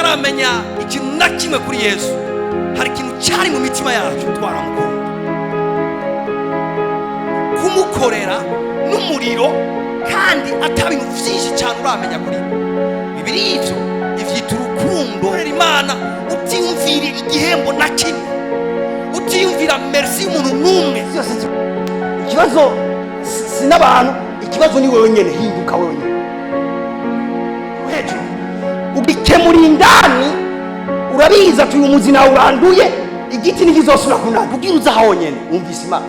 Tutaramenya ikintu na kimwe kuri Yesu, hari ikintu cyari mu mitima yacu, twaramukunda. Kumukorera n'umuriro kandi ata bintu byinshi cyane uramenya kuri we. Bibiri ivyo ivyita urukundo. Korera Imana utiyumvira igihembo na kimwe, utiyumvira merci y'umuntu n'umwe. Byose ikibazo si n'abantu, ikibazo ni wewe nyene. Hinduka wewe nyene hejuru, ugikemura indani. Urabizi ati uyu muzi nawe uranduye, igiti ntikizosubira kunanda. Ubwira uza honyene wumvise Imana.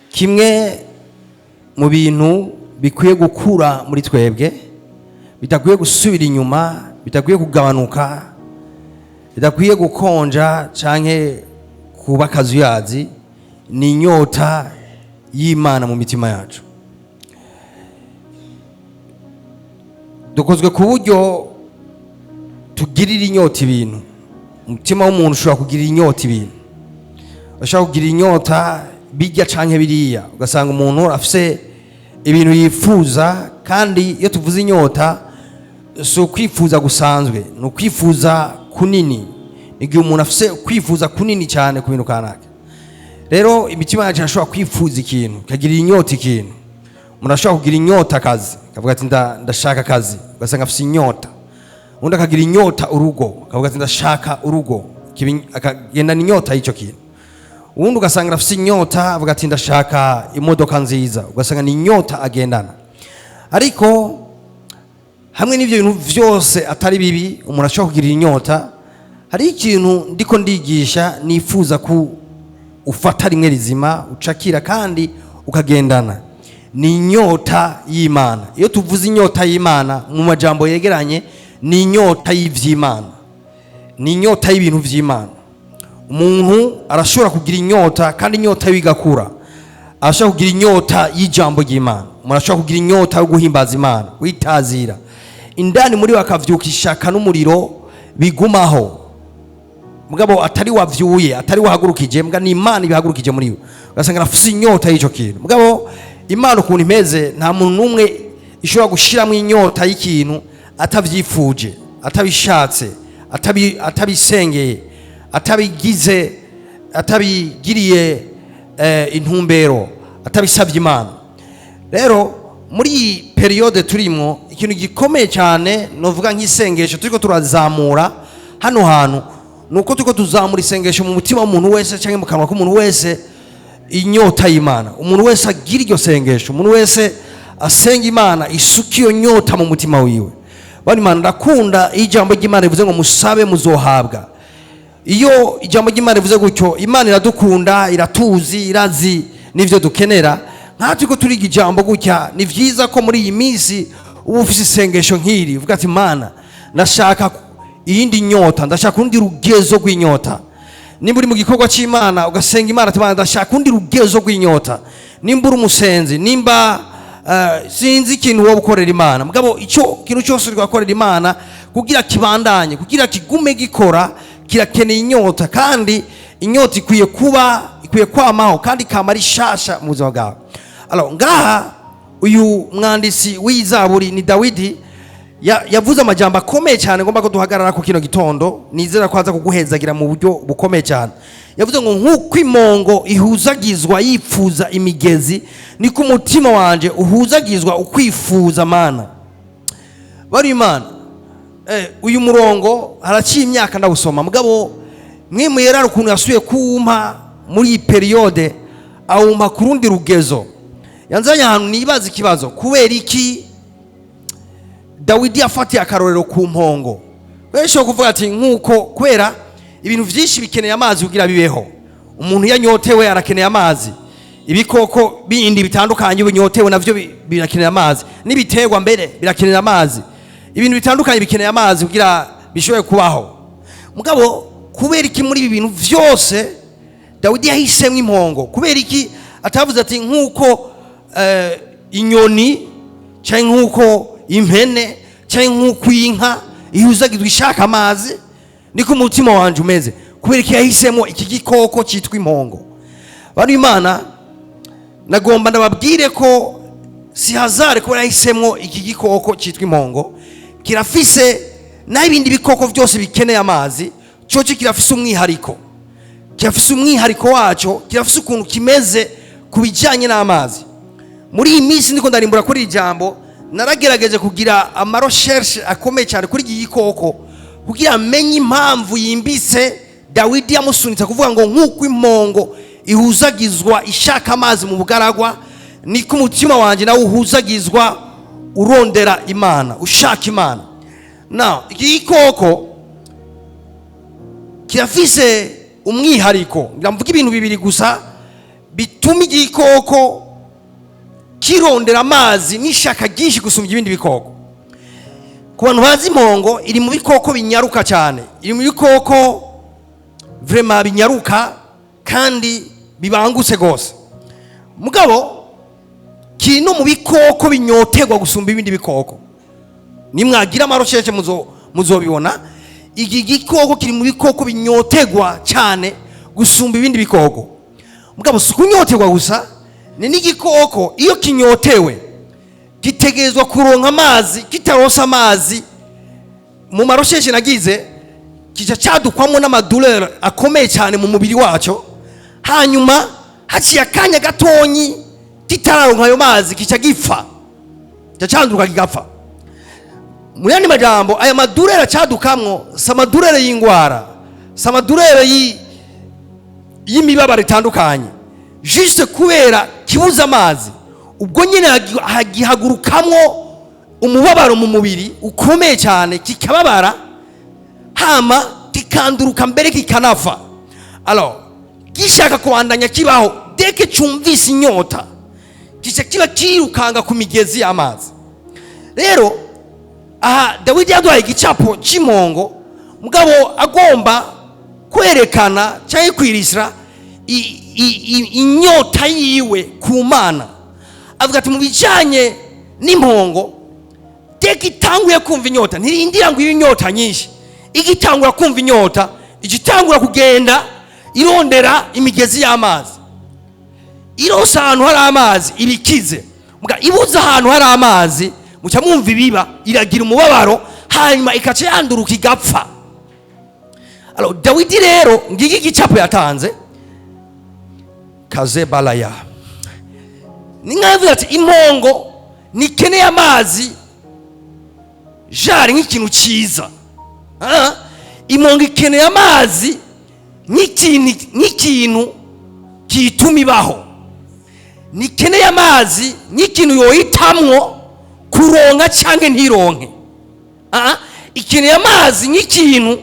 Kimwe mu bintu bikwiye gukura muri twebwe, bidakwiye gusubira inyuma, bidakwiye kugabanuka, bidakwiye gukonja canke kuba akazuyazi, ni inyota y'Imana mu mitima yacu. Dukozwe ku buryo tugirira inyota ibintu. Umutima w'umuntu ushobora kugirira inyota ibintu, ushobora kugira inyota bijya canke biriya, ugasanga umuntu afise ibintu yifuza. Kandi iyo tuvuze inyota, si ukwifuza gusanzwe, ni ukwifuza kunini, igihe umuntu afise kwifuza kunini cyane ku bintu kanaka. Rero imitima yacu irashobora kwifuza ikintu, ikagirira inyota ikintu. Umuntu ashobora kugira inyota akazi, akavuga ati ndashaka akazi, ugasanga afise inyota. Undi akagira inyota urugo, akavuga ati ndashaka urugo, akagendana inyota y'icyo kintu. Uwundi ugasanga arafise inyota, avuga ati ndashaka imodoka nziza, ugasanga ni inyota agendana. Ariko hamwe n'ibyo bintu byose atari bibi, umuntu ashobora kugirira inyota. Hari ikintu ndiko ndigisha nifuza ku ufata rimwe rizima, ucakira kandi ukagendana, ni inyota y'Imana. Iyo tuvuze inyota y'Imana mu majambo yegeranye, ni inyota y'ivy'Imana, ni inyota y'ibintu vy'Imana. Umuntu arashobora kugira inyota kandi inyota yiwe igakura. Arashobora kugira inyota y'ijambo ry'Imana, umuntu arashobora kugira inyota yo guhimbaza Imana, witazira indani muri we akavyuka ishaka n'umuriro bigumaho, mugabo atari wavyuye, atari wahagurukije, mbwa ni Imana ibihagurukije muri we, ugasanga arafise inyota y'ico kintu. Mugabo Imana ukuntu imeze, nta muntu n'umwe ishobora gushiramo inyota y'ikintu atavyifuje, atabishatse, atabisengeye, atabigize, atabigiriye intumbero, atabisabye Imana. Rero muri iyi periode turimwo, ikintu gikomeye cyane novuga nk'isengesho turiko turazamura hano hantu, nuko turiko tuzamura isengesho mu mutima w'umuntu wese cyangwa mu kanwa k'umuntu wese, inyota y'Imana. Umuntu wese agira iryo sengesho, umuntu wese asenga Imana isuka iyo nyota mu mutima wiwe. Bana Imana, ndakunda iyo ijambo ry'Imana rivuze ngo musabe muzohabwa. Iyo ijambo ry'Imana rivuze gutyo, Imana iradukunda, iratuzi, irazi n'ivyo dukenera. Nka turiko turiga ijambo gutya, ni vyiza ko muri iyi minsi uba ufise isengesho nk'iri, uvuga ati Mana, ndashaka iyindi nyota, ndashaka urundi rugezo rw'inyota. Nimba uri mu gikorwa c'Imana ugasenga Imana ati Mana, ndashaka urundi rugezo rw'inyota. Nimba uri umusenzi, nimba sinzi ikintu wowe ukorera Imana, mugabo ico kintu cyose uri gukorera Imana kugira kibandanye, kugira kigume gikora, kirakeneye inyota. Kandi inyota ikwiye kuba, ikwiye kwamaho kandi ikama ari shasha mu buzima bwawe. Alors ngaha uyu mwanditsi w'izaburi ni Dawidi, yavuze amajambo akomeye cyane ngomba ko duhagarara ku kino gitondo, nizera ko aza kuguhezagira mu buryo bukomeye cyane. Yavuze ngo nk'uko imongo ihuzagizwa yifuza imigezi, niko umutima wanje uhuzagizwa ukwifuza Mana. Bari Imana, uyu murongo haraciye imyaka ndawusoma, mugabo mwe muyerara ukuntu yasubiye kumpa muri iyi periode, awumpa ku rundi rugezo. Yanzanye ahantu nibaza ikibazo, kubera iki Dawidi yafatiye akarorero ku mpongo? Benshi kuvuga ati nkuko kubera ibintu vyinshi bikeneye amazi kugira bibeho. Umuntu yanyotewe arakeneye amazi, ibikoko bindi bitandukanye binyotewe navyo birakeneye amazi, n'ibiterwa mbere birakeneye amazi, ibintu bitandukanye bikeneye amazi kugira bishobore kubaho. Mugabo kubera iki muri ibi bintu vyose Dawidi yahisemwo impongo? Kubera iki atavuze ati nkuko inyoni canke nkuko impene canke nkuko inka ihuzagizwa ishaka amazi, niko umutima wanje umeze? Kubera iki yahisemo iki gikoko citwa impongo? Bari Imana, Nagomba ndababwire ko si hasard kuba yahisemo iki gikoko cyitwa impongo. Kirafise n'ibindi bikoko byose bikeneye amazi, cyo kirafise umwihariko, kirafise umwihariko wacyo, kirafise ukuntu kimeze ku bijyanye n'amazi. Muri iyi minsi ndiko ndarimbura kuri iri jambo, naragerageje kugira ama recherches akomeye cyane kuri iki gikoko kugira amenye impamvu yimbitse Dawidi yamusunitse kuvuga ngo: "Nk'uko impongo ihuzagizwa ishaka amazi mu bugaragwa, niko umutima wanjye nawe uhuzagizwa urondera Imana, ushaka Imana." Now, iki gikoko kirafise umwihariko. Ngira mvuge ibintu bibiri gusa bituma igikoko kirondera amazi n'ishaka ryinshi gusumba ibindi bikoko. Ku bantu bazi impongo, iri mu bikoko binyaruka cyane, iri mu bikoko vraiment binyaruka kandi bibangutse rwose. Mugabo kiri no mu bikoko binyoterwa gusumba ibindi bikoko. Nimwagira ama recherches muzobibona. Iki gikoko kiri mu bikoko binyoterwa cyane gusumba ibindi bikoko. Mugabo si kunyoterwa gusa, ni n'igikoko iyo kinyotewe gitegerezwa kuronka amazi. Kitaronsa amazi, mu ma recherches nagize, kica cyadukwamo n'ama douleurs akomeye cyane mu mubiri wacyo. Hanyuma haciye akanya gatonyi kitararonka ayo mazi, kica gipfa, kica cyanduruka kigapfa. Mu yandi majambo, aya ma douleurs acadukamwo si ama douleurs y'ingwara, si ama douleurs y'imibabaro itandukanye, juste kubera kibuze amazi, ubwo nyine hagihagurukamwo umubabaro mu mubiri ukomeye cyane, kikababara, hama kikanduruka, mbere kikanapfa. Alors gishaka kubandanya kibaho, dès que cyumvise inyota, kica kiba kirukanga ku migezi y'amazi. Rero aha Dawidi yaduhaye igicapo cy'impongo, mugabo agomba kwerekana cyangwa kwirisira inyota yiwe ku Mana. Avuga ati: mu bijyanye n'impongo, dès que itanguye kumva inyota, ntirindira ngo ibe inyota nyinshi. Igitangura kumva inyota, igitangura kugenda irondera imigezi y'amazi. Ironse ahantu hari amazi, ibikize. Muga ibuze ahantu hari amazi, muca mwumva ibiba: iragira umubabaro, hanyuma ikaca yanduruka igapfa. Alors Dawidi rero, ngiki igicapo yatanze kazebalaya, ni nkaho yavuze ati: impongo ntikeneye amazi jari nk'ikintu cyiza. Ah, impongo ikeneye amazi nk'ikintu kituma ibaho. Ntikeneye amazi nk'ikintu yohitamwo kuronka cyangwa ntironke. Ah, ikeneye amazi nk'ikintu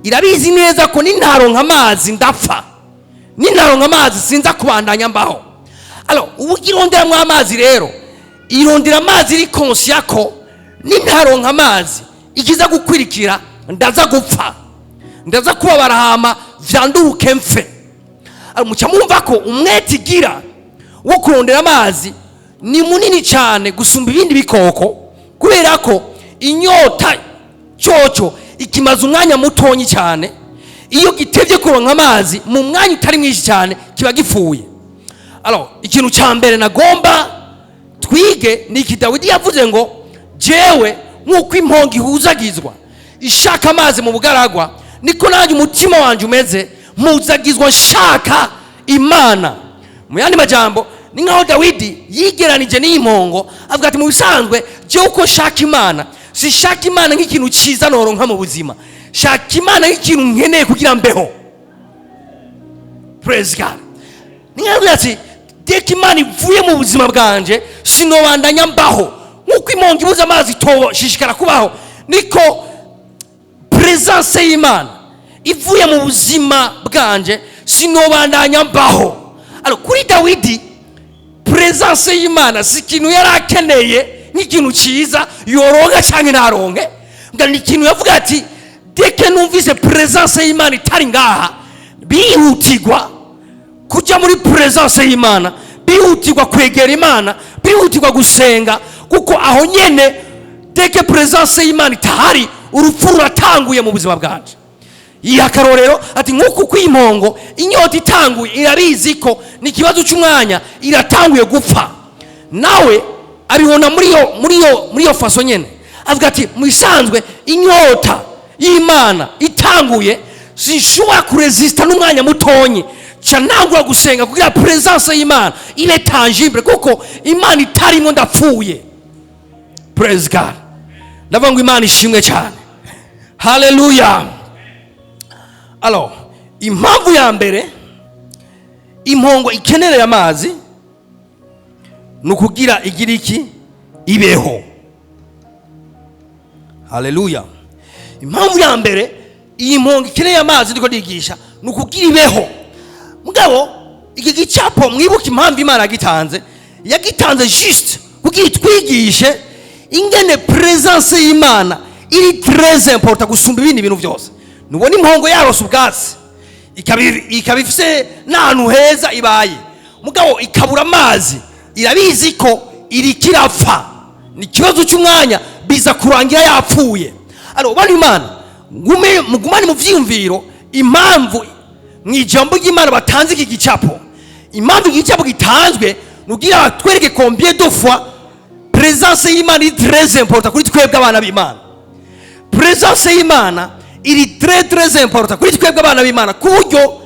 irabizi neza ko nintaronka amazi ndapfa, nintaronka amazi sinza kubandanya mbaho. Alors ubu ironderamo amazi rero, irondera amazi iri conscient ko nintaronka amazi ikiza gukwirikira ndaza gupfa, ndaza kubabara, hama vyanduruke mfe. Alors muca mwumva ko umwete igira wo kurondera amazi ni munini cyane gusumba ibindi bikoko, kubera ko inyota cyoco ikimaze umwanya mutonyi cyane. Iyo gitevye kuronka amazi mu mwanya utari mwinshi cyane, kiba gipfuye. Alors ikintu cya mbere nagomba twige ni iki Dawidi yavuze ngo: jewe nk'uko impongo ihuzagizwa ishaka amazi mu bugaragwa, niko nanjye umutima wanjye umeze, mpuzagizwa nshaka Imana. Mu yandi majambo, ni nkaho Dawidi yigeranije n'iyi mpongo, avuga ati: mu bisanzwe jewe uko nshaka Imana, sishaka Imana nk'ikintu cyiza noronka mu buzima, shaka Imana nk'ikintu nkeneye kugira mbeho. Praise God. Ni nkaho avuga ati: dès que Imana ivuye mu buzima bwanje, sinobandanya mbaho. Nk'uko impongo ibuze amazi itoshishikara kubaho, niko présence y'Imana ivuye mu buzima bwanje, sinobandanya mbaho. Alors kuri Dawidi, présence y'Imana si ikintu yari akeneye nk'ikintu cyiza yoronka cyangwa ntaronke. Ngo ni ikintu yavuga ati: dès que numvise présence y'Imana itari ngaha, bihutirwa kujya muri présence y'Imana, bihutirwa kwegera Imana, bihutirwa gusenga, kuko aho nyene dès que présence y'Imana itahari, urupfu ruratanguye mu buzima bwanje. Yiha akarorero ati nk'uku kw'impongo inyota itanguye irabizi ko ni ikibazo cy'umwanya, iratanguye gupfa. Nawe abibona muri iyo façon nyene, avuga ati mu isanzwe inyota y'Imana itanguye sinshobora kuresista n'umwanya mutonyi, ca nangura gusenga kugira présence y'Imana ibe tangible, kuko Imana itarimo ndapfuye. Praise God. Ndavuga ngo Imana ishimwe cyane. Haleluya. Alors, impamvu ya mbere impongo ikenereye amazi ni ukugira igira iki? Ibeho. Haleluya. Impamvu ya mbere iyi mpongo ikeneye amazi, ndiko ndigisha, ni ukugira ibeho. Mugabo iki gicapo, mwibuke impamvu Imana yagitanze. Yagitanze juste kugira itwigishe ingene présence y'Imana iri très important gusumba ibindi bintu byose. Nubona impongo yarose ubwatsi, ikaba ifise n'ahantu heza ibaye, mugabo ikabura amazi, irabizi ko iriko irapfa, ni ikibazo cy'umwanya, biza kurangira yapfuye. Alors bano Imana mugumane mu vyiyumviro impamvu mu ijambo ry'Imana batanze iki gicapo. Impamvu iki gicapo gitanzwe ni ukugira batwereke combien de fois présence y'Imana iri très important kuri twebwe abana b'Imana. Présence y'Imana iri très très important kuri twebwe abana b'Imana, ku buryo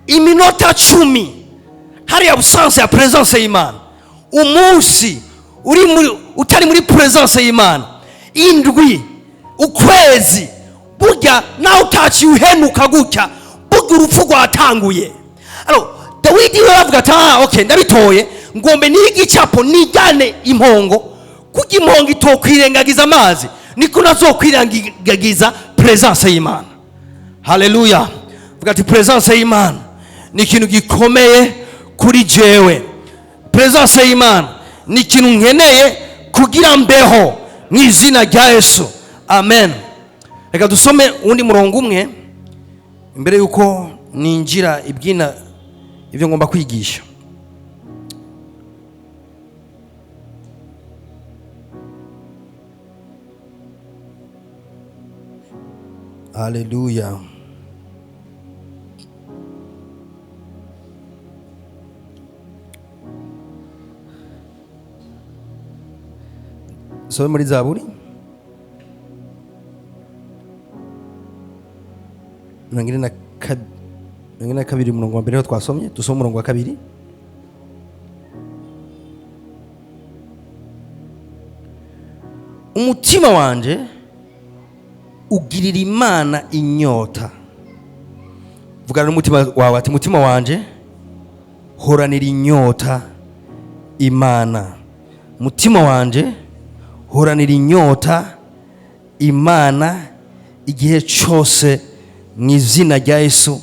iminota 10 hari absence ya présence y'Imana, umunsi uri muri utari muri présence y'Imana, indwi, ukwezi, burya nawe utaciye uhenuka gutya, burya urupfu rwatanguye. Alors Dawidi we avuga ati: "Ah, okay, ndabitoye, ngombe n'igicapo nigane impongo, kuko impongo itokwirengagiza amazi, niko nazokwirengagiza présence y'Imana." Haleluya. Vuga ati: "Présence y'Imana ni ikintu gikomeye kuri jewe. Présence y'Imana ni ikintu nkeneye kugira mbeho, mu izina rya Yesu, amen." Reka dusome uwundi murongo umwe imbere y'uko ninjira ibyina ibyo ngomba kwigisha. Haleluya. Some muri Zaburi 42, umurongo wa mbere niho twasomye. Dusome umurongo wa kabiri. Umutima wanje ugirira Imana inyota. Vugana n'umutima wawe ati: "Umutima wanje, horanira inyota Imana. Umutima wanje, horanira inyota Imana igihe cyose, mu izina rya Yesu,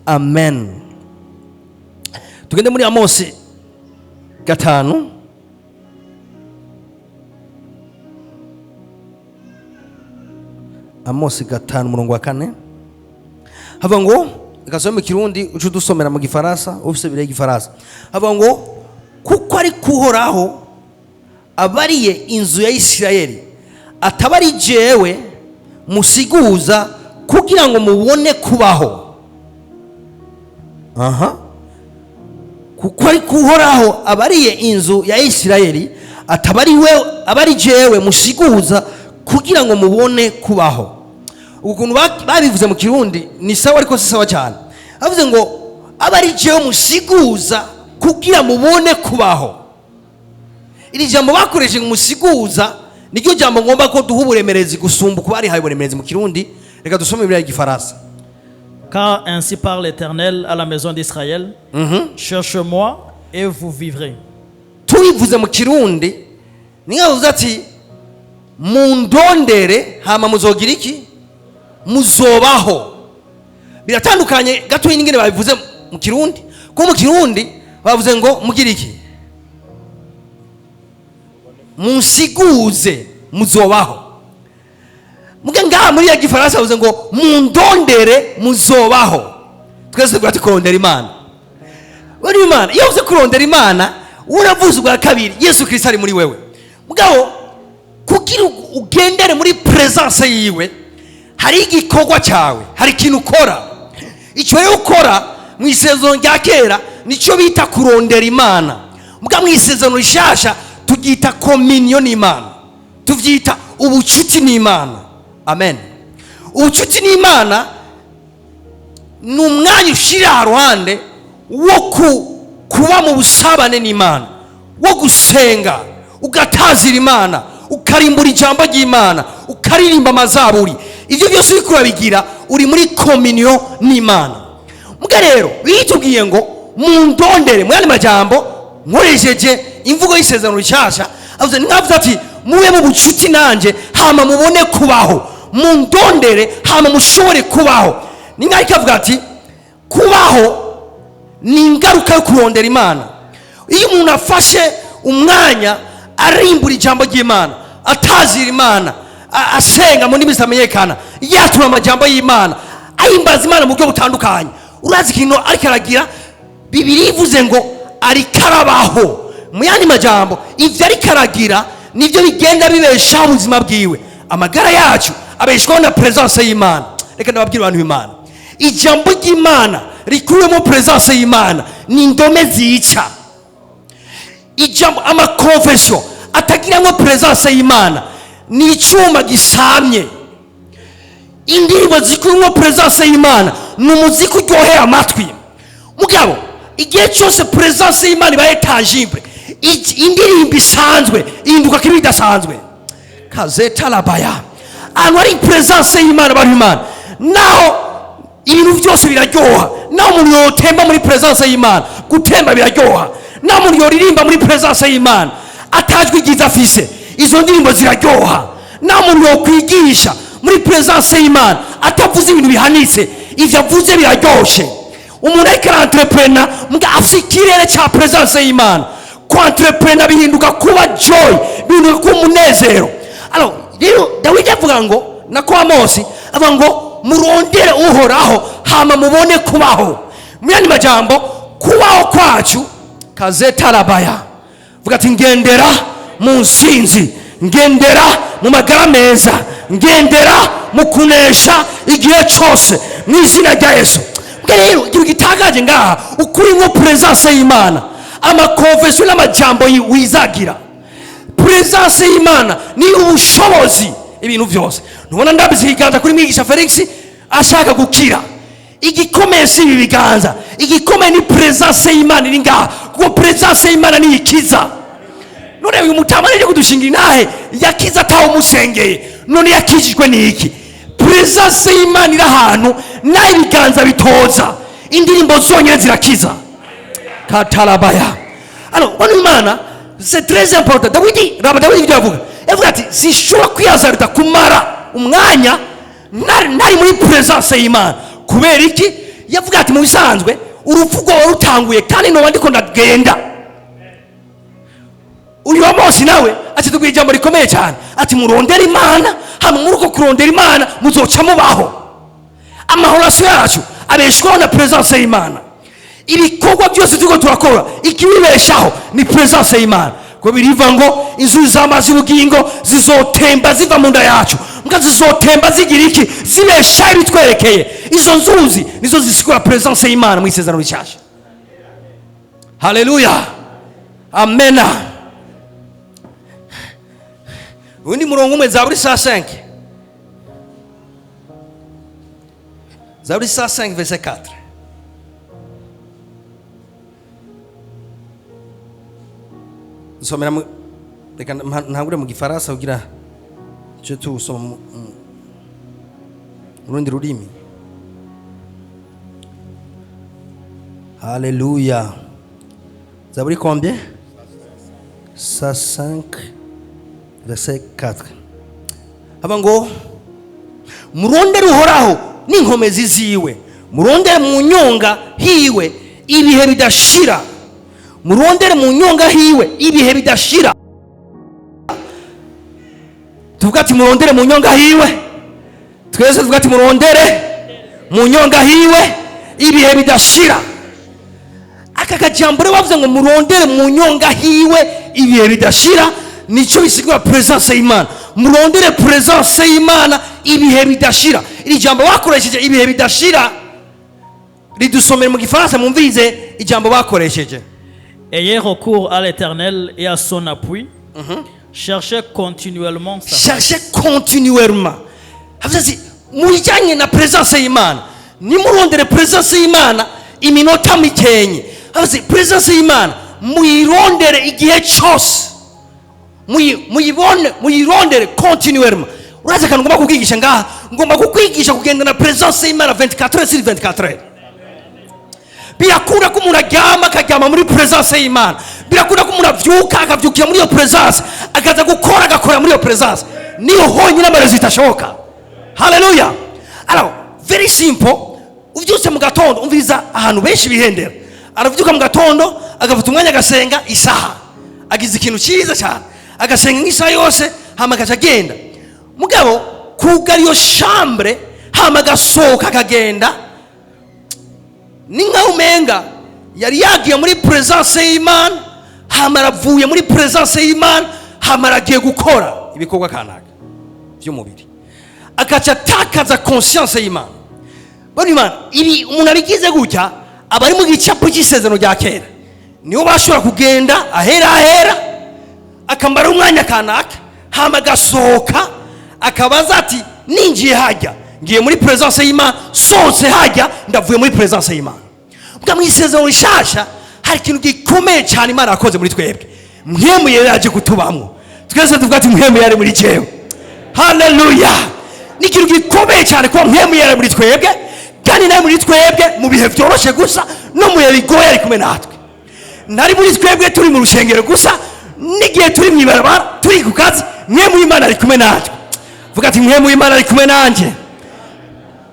amen." Tugende muri Amosi 5. Amosi 5, umurongo wa 4, hava ngo, reka mu Kirundi, uce udusomera mu Gifaransa ufise bire Gifaransa. Hava ngo: "Kuko ari kuhoraho abariye inzu ya Isirayeli, ataba ari jewe musiguza kugira ngo mubone kubaho." Aha, "Kuko ari kuhoraho abariye inzu ya Isirayeli, ataba ari we, aba ari jewe musiguza kugira ngo mubone kubaho." Ukuntu babivuze mu Kirundi ni sawa, ariko si sawa cyane. Bavuze ngo aba ari jewe musiguza kugira mubone kubaho. Iri jambo bakoresheje ngo musiguza niryo jambo ngomba ko duha uburemerezi gusumba uko barihaye uburemerezi mu Kirundi. Reka dusome Bibiliya y'Igifaransa. Car ainsi parle l'Éternel à la maison d'Israël. Cherchez-moi et vous vivrez. Tubivuze mu Kirundi ni nkaho ati: "Mundondere hama muzogira iki? Muzobaho." Biratandukanye gatoya n'ingene babivuze mu Kirundi, kuko mu Kirundi bavuze ngo mugira iki? Munsiguze muzobaho. Muge ngaha muri ya Gifaransa bavuze ngo mundondere muzobaho. Twese tuvuga ati kurondera Imana, uri Imana. Iyo uvuze kurondera Imana, uravuze ubwa kabiri, Yesu Kirisito ari muri wewe. Mugabo kugira ugendere muri présence yiwe, Hari igikorwa cyawe, hari ikintu ukora. Icyo rero ukora mu Isezerano rya Kera nicyo bita kurondera Imana, mbwa mu Isezerano Rishasha tubyita communion n'Imana, tubyita ubucuti n'Imana. Amen. Ubucuti n'Imana ni umwanya ushyira ruhande wo kuba mu busabane n'Imana, wo gusenga, ugatazira Imana, ukarimbura ijambo ry'Imana, ukaririmba amazaburi. Ibyo byose uriko urabigira uri muri communion n'Imana. Mbwa rero bitubwiye ngo mundondere. Mu yandi majambo, nkoresheje imvugo y'Isezerano Rishasha, avuze nkavuze ati: "Mube mu bucuti nanjye, hama mubone kubaho. Mundondere, hama mushobore kubaho." Ni nkaho ikavuga ati kubaho ni ingaruka yo kurondera Imana. Iyo umuntu afashe umwanya arimbura ijambo ry'Imana, atazira Imana, asenga mu ndimi zitamenyekana, yatura amajambo y'Imana, ahimbaza Imana mu buryo butandukanye, urazi ikintu ariko aragira? Bibiri ivuze ngo ariko arabaho. Mu yandi majambo, ibyo ariko aragira nibyo bigenda bibeshaho ubuzima bwiwe. Amagara yacu abeshwaho na présence y'Imana. Reka ndababwira, abantu b'Imana, ijambo ry'Imana rikuwemo présence y'Imana ni indome zica. Ijambo, ama confession atagiramo présence y'Imana ni icyuma gisamye. Indirimbo zikuyemo présence y'Imana ni umuziki uryoheye amatwi. Mugabo igihe cyose présence y'Imana ibaye tangible, indirimbo isanzwe ihinduka kibi idasanzwe. Kazetarabaya. Ahantu hari présence y'Imana, abantu Imana, naho ibintu byose biraryoha. Naho umuntu yotemba muri présence y'Imana, gutemba biraryoha. Naho umuntu yoririmba muri présence y'Imana atajwi ryiza afise, izo ndirimbo ziraryoha. Naho umuntu yokwigisha muri présence y'Imana atavuze ibintu bihanitse, ivyo avuze biraryoshe. Umuntu ariko ara entreprendre mbwa afise ikirere cya présence y'Imana, ku entreprendre bihinduka kuba joy, bihinduka kuba umunezero. Alors rero Dawidi avuga ngo, nako Amosi avuga ngo: "Murondere Uhoraho, hama mubone kubaho." Mu yandi majambo, kubaho kwacu, kazetarabaya, vuga ati: "Ngendera mu nsinzi, ngendera mu magara meza, ngendera mu kunesha igihe cyose mu izina rya Yesu." Mbwe rero ikintu gitangaje ngaha, ukurimwo présence y'Imana, ama confession n'amajambo wizagira, présence y'Imana ni ubushobozi. Ibintu byose ntubona ndabizi ikiganza kuri mwigisha Felix ashaka gukira. Igikomeye si ibi biganza, igikomeye ni présence y'Imana iri ngaha, kuko présence y'Imana niyo ikiza. None uyu mutama rero kudushingira intahe yakize atawumusengeye, none yakijijwe n'iki? Présence y'Imana iri ahantu, naho ibiganza bitoza, indirimbo zonyine zirakiza. Katarabaya. Alors bano Imana, c'est très important. Dawidi, raba Dawidi ibyo yavuga. Yavuga ati: "Sinshobora kwiyazarita kumara umwanya nari muri présence y'Imana." Kubera iki? Yavuga ati: "Mu bisanzwe urupfu rwoba rutanguye, kandi noba ndiko ndagenda." Uyu wa Mose nawe ati tubwira ijambo rikomeye cyane, ati: "Murondere Imana, hama muri uko kurondera Imana muzoca mubaho." Amahorasiyo yacu abeshwaho na présence y'Imana. Ibikorwa byose turiko turakora, ikibibeshaho ni présence y'Imana, ko biriva ngo inzuzi z'amazi y'ubugingo zizotemba ziva mu nda yacu. Mbwa zizotemba zigira iki? Zibeshaho ibitwerekeye. Izo nzuzi nizo zisigura présence y'Imana mu Isezerano Rishyashya. Haleluya, amena. Undi murongo umwe, Zaburi 105, Zaburi 105 verset 4. Nsomera reka ntangure mu Gifaransa kugira icyo tuwusoma mu rundi rurimi. Haleluya. Zaburi combien? 105 verset 4. Haba ngo: "Murondere Uhoraho n'inkomezi ziwe, murondere mu nyonga hiwe ibihe bidashira. Murondere mu nyonga hiwe ibihe bidashira." Tuvuga ati: "Murondere mu nyonga hiwe." Twese tuvuga ati: "Murondere mu nyonga hiwe ibihe bidashira." Aka kajambo rero bavuze ngo murondere mu nyonga hiwe ibihe bidashira, nicyo bisigura présence y'Imana. Murondere présence y'Imana. Ibihe bidashira. Iri jambo bakoresheje, ibihe bidashira, ridusomere mu Gifaransa, mwumvirize ijambo bakoresheje. Ayez recours à l'Éternel et à son appui. Cherchez continuellement sa Cherchez continuellement. Havuze ati mu bijyanye na présence y'Imana, nimurondere présence y'Imana iminota mikenye. Havuze présence y'Imana muyirondere igihe cyose. Muyibone, muyirondere continuellement. Urazi akantu ngomba kukwigisha ngaha? Ngomba kukwigisha kugenda na présence y'Imana 24 heures sur 24 heures. Birakunda ko umuntu aryama, akaryama muri présence y'Imana. Birakunda ko umuntu avyuka, akavyukira muri iyo présence, akaza gukora, agakora muri iyo présence. Niyo honyine amarezo itashoboka. Haleluya! Alors, very simple, uvyutse mu gatondo, umviriza, ahantu benshi bihendera, aravyuka mu gatondo, agafata umwanya, agasenga isaha, agize ikintu cyiza cyane, agasenga nk'isaha yose, hama agaca agenda. Mugabo kugara iyo chambre, hama agasohoka, akagenda, ni nkaho umenga yari yagiye muri présence y'Imana, hama aravuye muri présence y'Imana, hama aragiye gukora ibikorwa kanaka by'umubiri, agaca atakaza conscience y'Imana. Bano Imana, ibi umuntu abigize gutya aba ari mu gicapo cy'isezerano rya kera. Niho bashobora kugenda ahera ahera, akamara umwanya kanaka, hama agasohoka, akabaza ati: "Ninjiye hajya ngiye muri présence y'Imana, sohotse hajya ndavuye muri présence y'Imana." Bwa mu isezerano rishasha hari ikintu gikomeye cyane Imana yakoze muri twebwe. Mpwemu Yera yaje kutubamwo twese. Tuvuga ati: "Mpwemu Yera muri jewe." Haleluya! Ni ikintu gikomeye cyane kuba Mpwemu Yera muri twebwe, kandi nawe muri twebwe mu bihe byoroshye gusa, no mu bihe bigoye ari kumwe natwe. Ntari muri twebwe turi mu rusengero gusa, n'igihe turi mu ibarabara, turi ku kazi, Mpwemu w'Imana ari kumwe natwe. Vuga ati: "Mpwemu w'Imana ari kumwe nanjye."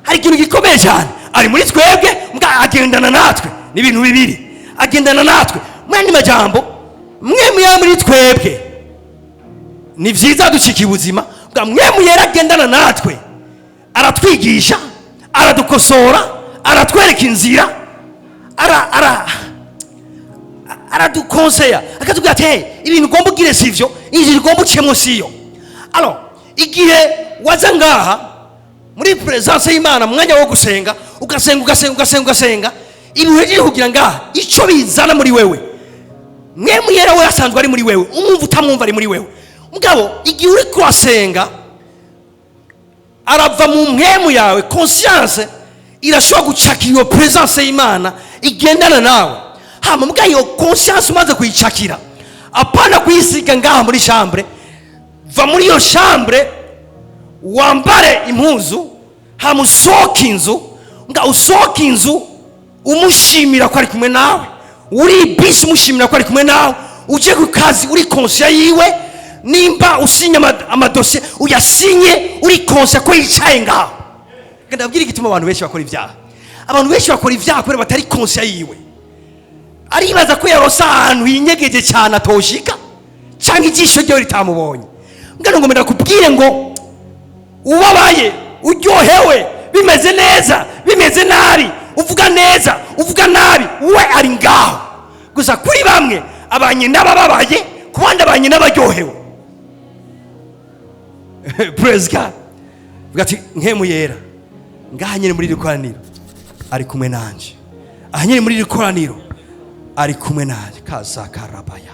Hari ikintu gikomeye cyane, ari muri twebwe mbwa agendana natwe. Ni ibintu bibiri, agendana natwe. Mu yandi majambo, Mpwemu Yera muri twebwe ni byiza, ducika ubuzima bwa Mpwemu Yera agendana natwe, aratwigisha, aradukosora, aratwereka inzira, aradukonseya, akatubwira ati: "Hey, ibintu ugomba ugire sivyo, inzira ugomba ucemo siyo." Alors, igihe waza ngaha muri présence y'Imana mu mwanya wo gusenga, ugasenga, ugasenga, ugasenga, ugasenga, ibintu uhejeje kugira ngaha, icyo bizana muri wewe, Mpwemu Yera we asanzwe ari muri wewe, umwumva utamwumva ari muri wewe. Mugabo igihe uri kuhasenga, arava mu mpwemu yawe, conscience irashobora gucakira iyo présence y'Imana igendana nawe. Hama mbwa iyo conscience umaze kuyicakira, apana kuyisiga ngaha muri chambre. Va muri iyo chambre, wambare impuzu, hama usohoke inzu. Mbwa usohoke inzu umushimira ko ari kumwe nawe. Uri bisi, umushimira ko ari kumwe nawe. Uje ku kazi uri conscient yiwe. Nimba usinya amadosiye, uyasinye uri conscient ko yicaye ngaho. Ndabwira igituma abantu benshi bakora ibyaha. Abantu benshi bakora ibyaha kubera batari conscient yiwe. Aribaza ko yarose ahantu hinyegeje cyane atoshika, cyangwa ijisho ryawe ritamubonye. Mbwa ngo ndakubwire ngo ubabaye, uryohewe, bimeze neza, bimeze nabi, uvuga neza, uvuga nabi, we ari ngaho gusa. Kuri bamwe abanye n'abababaye, ku bandi abanye n'abaryohewe. Praise God! Vuga ati: "Mpwemu Yera ngaha nyine muri iri koraniro ari kumwe nanje. Aha nyine muri iri koraniro ari kumwe nanje." Kazakarabaya.